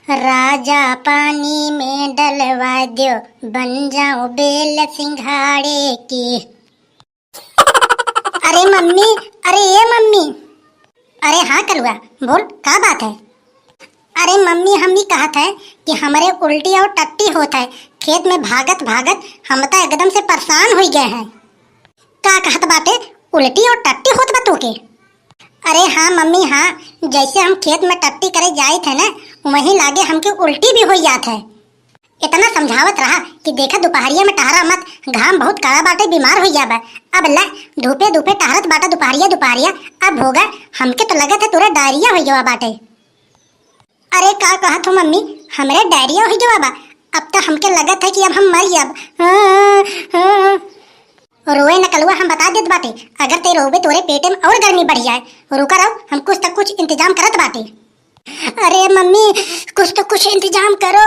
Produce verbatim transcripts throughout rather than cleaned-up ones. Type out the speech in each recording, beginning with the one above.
राजा पानी में डलवा द्यो, बन जाऊं बेल सिंघाड़े की। अरे मम्मी, अरे ए मम्मी। अरे हाँ कलुआ, बोल, का बात है? अरे मम्मी, हम ई कहत है कि हमरे उल्टी और टट्टी होत है, खेत में भागत भागत हम त एकदम से परेशान होइ गए हैं। का कहत बाटे, उल्टी और टट्टी होत बा तोके? अरे हाँ मम्मी, हाँ, जैसे हम खेत में टट्टी करे जाइत है ना, वहीं लागे हमके उल्टी भी होइ जात है। इतना समझावत रहा कि देखा दुपहरिया में टहरा मत, घाम बहुत कड़ा बाटे, बीमार होइ जाबा। अब ला, धूपे धूपे टहरत बाटा दुपहरिया दुपहरिया, अब होगा, हमके तो लगत है तोरा डायरिया होइ गवा बाटे। अरे का कहत हो मम्मी, हमरे डायरिया होइ गवा बा? अब तो हमके लगत है कि अब हम मर जाब। हाँ, हाँ। रोए न कलुआ, हम बता देत बाटे, अगर ते रोबे तोरे पेटे में और गर्मी बढ़ जाए। रुका रहो, हम कुछ त कुछ इंतजाम करत बाटे। अरे मम्मी, कुछ तो कुछ इंतजाम करो,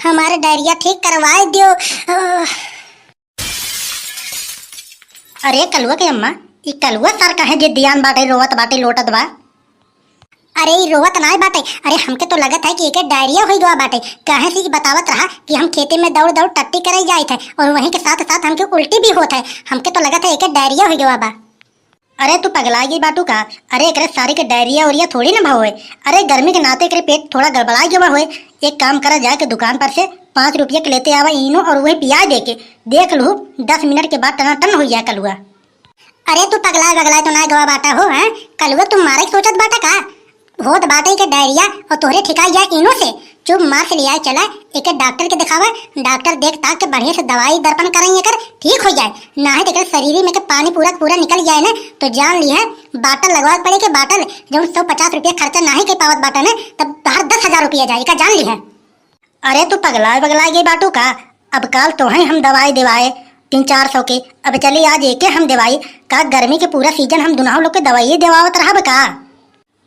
हमारे डायरिया ठीक करवाए दियो। अरे कलुआ के अम्मा, ई कलुआ सार काहे जिद्दियान बाटे, रोवत बाटे, लोटत बा? अरे ई रोवत नाय बाटे, अरे हमके तो लगत है कि एके डायरिया होइ गवा बाटे, काहे से ई बतावत रहा कि हम खेते में दौड़ दौड़ टट्टी करे जाइत है और वहीं के साथ साथ हमके उल्टी भी होत है, हमके तो लगत है एके डायरिया होइ गवा बा। अरे तू पगला गई बाटू का? अरे एकरे सारी के डायरिया उरिया थोड़ी ना भवा होए। अरे गर्मी के नाते एकरे पेट थोड़ा गड़बड़ा गवा होए। एक काम करा, जाके दुकान पर से पाँच रुपया के लेते आवा इनो और वही पिया दे के देख लू, दस मिनट के बाद टनाटन होइ जाए कलुआ। अरे तू पगलाए बगलाए तो ना गवा बाटा हो, हैं? कलुआ तू मारे के सोचत बाटा का? होत बाटे के डायरिया और तोहरे ठिकाई जाए इनो से। चुप मार से लियाए चला, एके डॉक्टर के दिखावा। डॉक्टर देख ताक के बढ़िया से दवाई दर्पण कराई एकर, ठीक होइ जाए। नाहीं तो एकर शरीर में के पानी पूरा के पूरा निकल जाए ना, तो जान लिहे बाटल लगवाए पड़े के बाटल। जौन सौ पचास रुपया खर्चा नाहीं कर पावत बाटा ना, तब तोहार दस हजार रुपया जाए, का जान लिहे। अरे तू पगलाए बगलाए गई बाटू का? अब काल तोहई हम दवाई देवाए तीन चार सौ के, अब चली आज एके हम देवाई। का गर्मी के पूरा सीजन हम दुनहु लोग के दवाइये देवावत रहब का?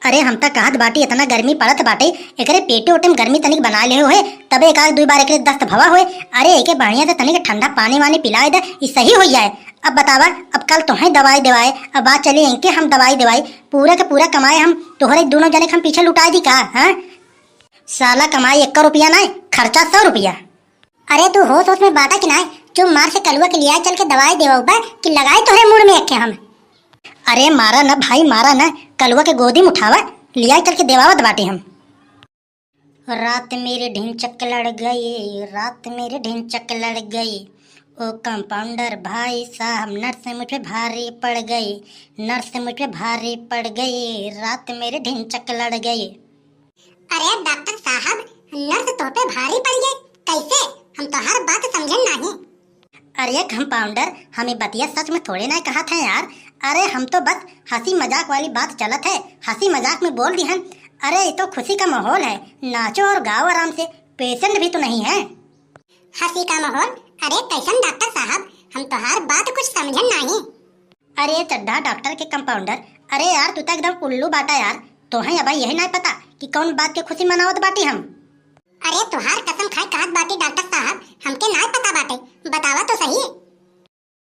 अरे हम त कहत बाटी, इतना गर्मी पड़त बाटे, एकरे पेटे ओटे में गर्मी तनिक बना ले होए, तबे एक आध दुई बार एकरे दस्त भवा होए। अरे एके बढ़िया से तनिक ठंडा पानी वानी पिलाए दे, ई सही होइ जाए। अब बतावा, अब काल तोहई दवाई देवाए, अब आज चली इनके हम दवाई देवाई, पूरा के पूरा कमाए हम तोहरे दुनों जने के हम पीछे लुटाए दी का, हैं? साला कमाई एक रुपया नाय, खर्चा सौ रुपया। अरे तू होश होश में बाटा कि नाय? चुप मार से कलुआ के लियाए चल के दवाई देवाउबा कि लगाए तोहरे मूड़ में एके हम। अरे मारा न भाई, मारा न, कलुआ के गोदी में उठावा, लियाए चल के देवावत बाटे हम। रात मेरे ढिंचक लड़ गए, रात मेरे ढिंचक लड़ गए, ओ कंपाउंडर भाई साहब, नर्स मुझ पे भारी पड़ गए, नर्स मुझ पे भारी पड़ गए, रात मेरे ढिंचक लड़ गए। अरे डॉक्टर साहब, नर्स तोह पे भारी पड़ गए, कैसे? हम तोहार बात समझन नाहीं। अरे कंपाउंडर, हम ई बतिया सच में थोड़े ना कहत हैं यार। अरे हम तो बस हंसी मजाक वाली बात चलत है, हंसी मजाक में बोल दिहन। अरे ये तो खुशी का माहौल है, नाचो और गाओ आराम से, पेशेंट भी तो नहीं है। हंसी का माहौल? अरे कैसन डॉक्टर साहब, हम तोहार बात कुछ समझन नाहीं। अरे चड्ढा डॉक्टर के कंपाउंडर, अरे यार तू तो एकदम उल्लू बाटा यार, तोहई अबा यही नाय पता कि कौन बात के खुशी मनावत बाटी हम। अरे तोहार कसम खाए कहत बाटी डॉक्टर साहब, हमके नाय पता बाटे, बतावा तो सही।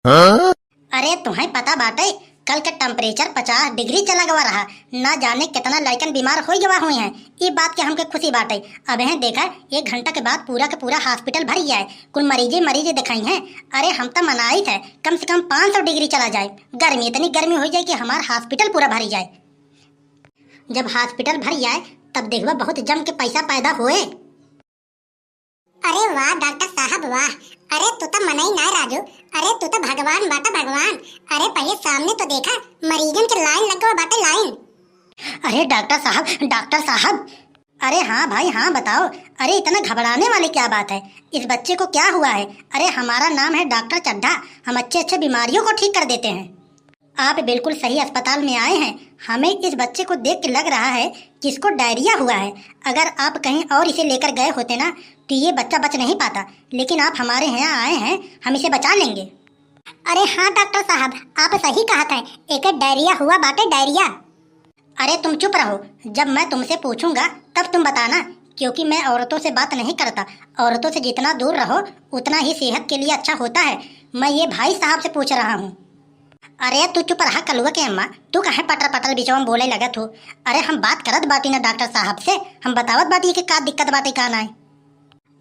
हाँ? अरे तोहई पता बाटे, कल के टेम्परेचर पचास डिग्री चला गवा रहा, ना जाने कितना लड़कन बीमार होइ गवा हुई हैं। ई बात के हमके खुशी बाटे। अब हैं देखा, एक घंटा के बाद पूरा के पूरा हॉस्पिटल भर गया है, कुल मरीजे मरीजे दिखाई हैं। अरे हम तो मनाइत है कम से कम पाँच सौ डिग्री चला जाए, गर्मी इतनी गर्मी होइ जाए कि हमार हॉस्पिटल पूरा भर जाए। जब हॉस्पिटल भर जाए तब देखबा बहुत जम के पैसा पैदा होए। अरे वाह डॉक्टर साहब वाह, अरे तू तो मनई ना राजू, अरे तू तो भगवान बाटा भगवान। अरे पहले सामने तो देखा, मरीजन के लाइन लगवा बाटे लाइन। अरे डॉक्टर साहब, डॉक्टर साहब। अरे हाँ भाई हाँ, बताओ। अरे इतना घबराने वाली क्या बात है, इस बच्चे को क्या हुआ है? अरे हमारा नाम है डॉक्टर चड्ढा, हम अच्छे अच्छे बीमारियों को ठीक कर देते हैं। आप बिल्कुल सही अस्पताल में आए हैं। हमें इस बच्चे को देख के लग रहा है कि इसको डायरिया हुआ है। अगर आप कहीं और इसे लेकर गए होते ना, तो ये बच्चा बच नहीं पाता, लेकिन आप हमारे यहाँ आए हैं, हम इसे बचा लेंगे। अरे हाँ डॉक्टर साहब, आप सही कहत हैं, एके डायरिया हुआ बाटे, डायरिया। अरे तुम चुप रहो, जब मैं तुमसे पूछूंगा तब तुम बताना, क्योंकि मैं औरतों से बात नहीं करता। औरतों से जितना दूर रहो उतना ही सेहत के लिए अच्छा होता है। मैं ये भाई साहब से पूछ रहा हूँ। अरे तू चुप रहा कलुआ के अम्मा, तू काहे पटर पटर बीचवा में बोले लगत हो? अरे हम बात करत बाटी ना डॉक्टर साहब से, हम बतावत बाटी कि का दिक्कत बाटे का नाय।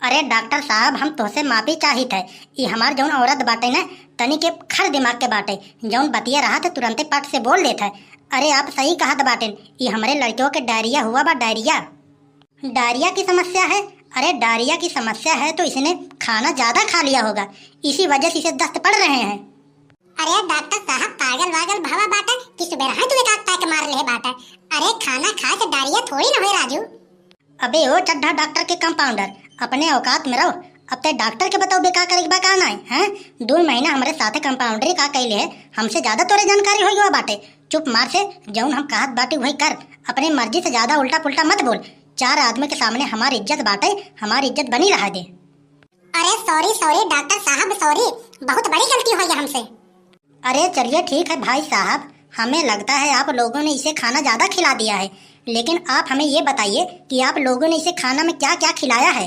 अरे डॉक्टर साहब, हम तोहसे माफी चाहित है। ई हमार जौन औरत बाटे ना, तनी के खर दिमाग के बाटे, जौन बतिया रहत है तुरंते पट से बोल देत है। अरे आप सही कहत बाटेन, ई हमरे लड़कियों के डायरिया हुआ बा, डायरिया। डायरिया की समस्या है? अरे डायरिया की समस्या है तो इसने खाना ज्यादा खा लिया होगा, इसी वजह से इसे दस्त पड़ रहे हैं। अरे डॉक्टर साहब, पागल वागल भवा बाटे कि सुबेरहा तू एक आध पैक मार ले बाटे। अरे खाना खाए से डायरिया थोड़ी ना होए राजू। अबे ओ चड्ढा डॉक्टर के कंपाउंडर, अपने औकात में रहो। अब ते डॉक्टर के बताओ बे का करे के बा का नाय, हैं? दो महीना हमरे साथे कंपाउंडरी का कैले है, हमसे ज्यादा तोरे जानकारी हो गवा बाटे। चुप मार से, जौन हम कहत बाटी वही कर, अपने मर्जी से ज्यादा उल्टा पुल्टा मत बोल। चार आदमी के सामने हमार इज्जत बाटे, हमार इज्जत बनी रहा दे। अरे सॉरी सॉरी डॉक्टर साहब सॉरी, बहुत बड़ी गलती हो गई हमसे। अरे चलिए ठीक है भाई साहब, हमें लगता है आप लोगों ने इसे खाना ज्यादा खिला दिया है, लेकिन आप हमें ये बताइए कि आप लोगों ने इसे खाना में क्या क्या खिलाया है।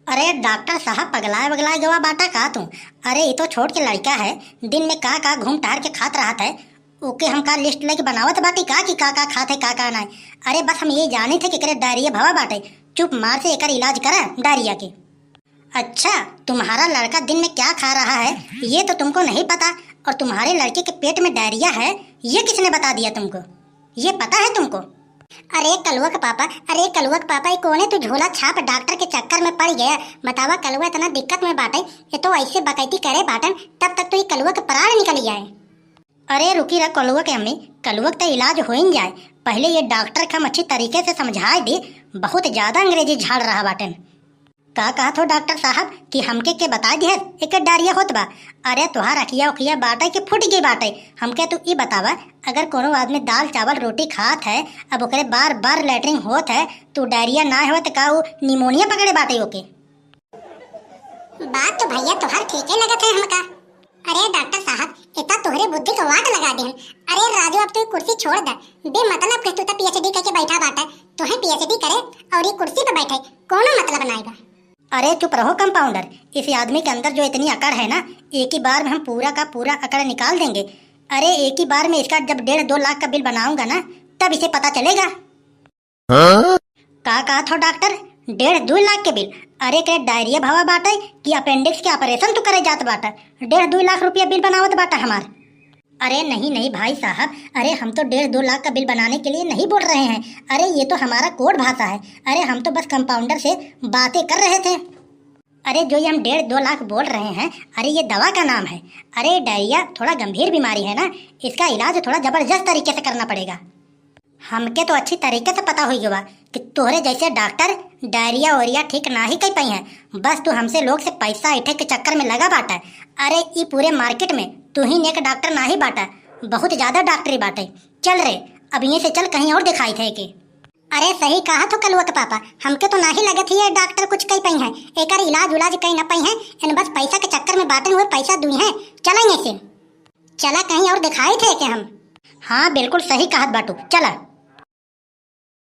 अरे डॉक्टर साहब पगलाए वगलाए गवा बाटा का तू? अरे ये तो छोट के लड़का है, दिन में का का घूम टहर के खात रहत है, ओके हम का लिस्ट लेके बनावत बाटी का कि का का खात है का का नाय। अरे बस हम ये जाने थे कि एकरे डायरिया भवा बाटे, चुप मार से एकर इलाज करा डायरिया के। अच्छा, तुम्हारा लड़का दिन में क्या खा रहा है, ये तो तुमको नहीं पता, और तुम्हारे लड़के के पेट में डायरिया है, ये किसने बता दिया तुमको? ये पता है तुमको? अरे कलुआ के पापा, अरे कलुआ के पापा, ये कौने तू झोला छाप डॉक्टर के चक्कर में पड़ गया? बतावा कलुआ इतना दिक्कत में बाटे, ये तो ऐसे बकैती करे बाटन, तब तक तो ये कलुआ के प्राण निकल जाए। अरे रुकी रह कलुआ के अम्मी, कलुआ के तो इलाज हो ही जाए, पहले ये डॉक्टर के हम अच्छी तरीके से समझाए दी, बहुत ज्यादा अंग्रेजी झाड़ रहा बाटन। का कहत हो डॉक्टर साहब कि हमके के बताई दिहस एकर डायरिया होत बा? अरे तोहार अखिया उखिया बाटे कि फूट गई बाटे? हमके तू ई बतावा, अगर कोनो आदमी दाल चावल रोटी खात है, अब ओकरे बार बार लैट्रिन होत है, तो डायरिया ना होत का उ निमोनिया पकड़े बाटे ओके? बात तो भैया तोहार ठीके लगत है हमका। अरे डॉक्टर साहब, इतना तोहरे बुद्धि के वाट लगा देहन। अरे राजू, अब तू कुर्सी छोड़ दे, बेमतलब के तू तो पीएचडी करके बैठा बाटे, तोहे पीएचडी करे और ये कुर्सी पे बैठे कोनो मतलब नाई बा। अरे चुप रहो कंपाउंडर, इस आदमी के अंदर जो इतनी अकड़ है ना, एक ही बार में हम पूरा का पूरा अकड़ निकाल देंगे। अरे एक ही बार में इसका जब डेढ़ दो लाख का बिल बनाऊंगा ना, तब इसे पता चलेगा। हाँ? का कहत हो डॉक्टर? डेढ़ दो लाख के बिल? अरे एकरे डायरिया भवा बाटे कि अपेंडिक्स के ऑपरेशन तू करे जात बाटा? डेढ़ दो लाख रुपया बिल बनावत बाटा हमार। अरे नहीं नहीं भाई साहब, अरे हम तो डेढ़ दो लाख का बिल बनाने के लिए नहीं बोल रहे हैं। अरे ये तो हमारा कोड भाषा है। अरे हम तो बस कंपाउंडर से बातें कर रहे थे। अरे जो ये हम डेढ़ दो लाख बोल रहे हैं, अरे ये दवा का नाम है। अरे डायरिया थोड़ा गंभीर बीमारी है ना, इसका इलाज थोड़ा जबरदस्त तरीके से करना पड़ेगा। हमके तो अच्छी तरीके से पता हुई गवा कि तोहरे जैसे डॉक्टर डायरिया ओरिया ठीक ना ही कर पाई हैं। बस तू हमसे लोग से पैसा ऐठे के चक्कर में लगा बाटा। अरे ई पूरे मार्केट में तू ही नेक डॉक्टर ना ही बाटा, बहुत ज्यादा डॉक्टरी बाटे। चल रे, अब यहीं से चल, कहीं और दिखाई थे के। अरे सही कहा तो कलुआ के पापा, हमके तो नाही लगत ही ये डॉक्टर कुछ कई पई हैं, एकर इलाज उलाज कई न पई हैं, इन बस पैसा के चक्कर में बाटन हुए, पैसा दुई हैं। चला यहीं से, चला कहीं और दिखाई थे के हम। हाँ बिल्कुल सही कहत बाटू, चला।